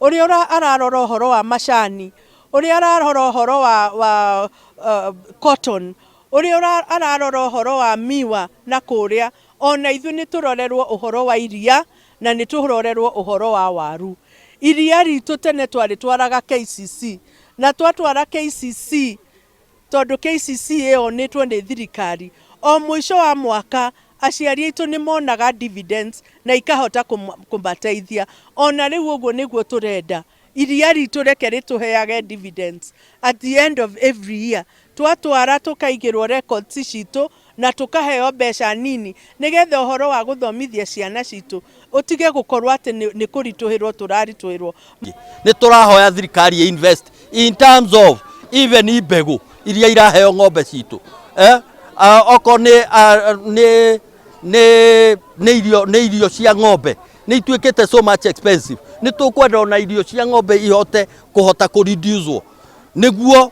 Ũrĩa ararora ũhoro wa macani, ũrĩa ararora ũhoro wa cotton, ũrĩa ararora ũhoro wa miwa na kũrĩa, ona ithuĩ nĩ tũrorerwo ũhoro wa iria na nĩ tũrorerwo ũhoro wa waru. Iria ritũ tene twarĩtwaraga KCC, na twatwara KCC, tondũ KCC ĩyonĩtwo nĩ thirikari, o mũico wa mwaka aciari aitũ nĩ monaga dividends na ikahota kũmateithia. Ona rĩu ũguo nĩguo tũrenda. Iria ritũ reke rĩtũheage dividends at the end of every year. Twatwara tũkaigĩrwo records citũ na tũkaheo mbeca nini, nĩgetha ũhoro wa gũthomithia ciana citũ ũtige gũkorwo atĩ nĩ kũritũhĩrwo tũraritũhĩrwo. Nĩ tũrahoya thirikari invest in terms of even mbegũ iria iraheo ng'ombe citũ, eh? Okorwo nĩ irio cia ng'ombe nĩ ituĩkĩte so much expensive, nĩ tũkwenda ona irio cia ng'ombe ihote kũhota kũ reduce nĩguo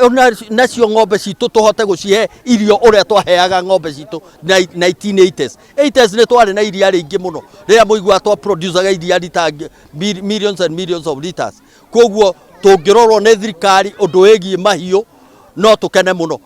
ona nacio ng'ombe citũ tũhote gũcihe irio ũrĩa twaheaga ng'ombe citũ 1980s 80s. Nĩ twarĩ na iria rĩingĩ mũno rĩrĩa mũiguaga twa producaga iria rita millions and millions of liters. Koguo tũngĩrorwo nĩ thirikari ũndũ wĩgiĩ mahiũ, no tũkene mũno.